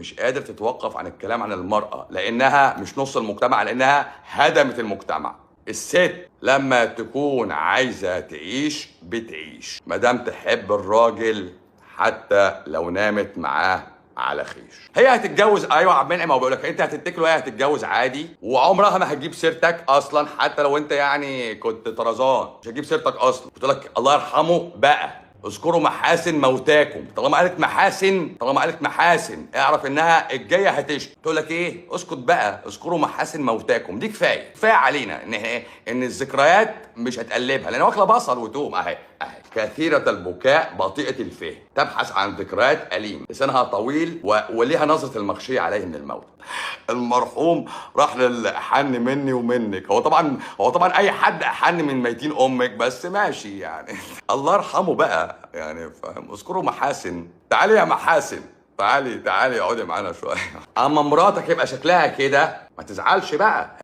مش قادر تتوقف عن الكلام عن المرأة لأنها مش نص المجتمع، لأنها هدمت المجتمع. الست لما تكون عايزة تعيش بتعيش، مادام تحب الراجل حتى لو نامت معاه على خيش. هي هتتجوز، ايوه عبد المنعم، هو بيقول لك انت هتتكل وهي هتتجوز عادي، وعمرها ما هتجيب سيرتك اصلا، حتى لو انت يعني كنت طرزان مش هتجيب سيرتك اصلا. بتقول لك الله يرحمه بقى، اذكروا محاسن موتاكم. طالما قالت محاسن، طالما قالت محاسن اعرف انها الجاية هتشتم. تقول لك ايه؟ اسكت بقى، اذكروا محاسن موتاكم. دي كفاية، كفاية علينا ان ايه؟ ان الذكريات مش هتقلبها، لان واكله بصل وتوم. اهي اهي، كثيرة البكاء، بطيئه الفهم، تبحث عن ذكريات اليمه، لسانها طويل وليها نظره المغشيه عليه من الموت. المرحوم راح للأحن مني ومنك. هو طبعا اي حد احن من ميتين امك، بس ماشي يعني. الله يرحمه بقى يعني، فاهم؟ اذكروا محاسن. تعالي يا محاسن، تعالي تعالي اقعدي معانا شوية. اما مراتك يبقى شكلها كده ما تزعلش بقى.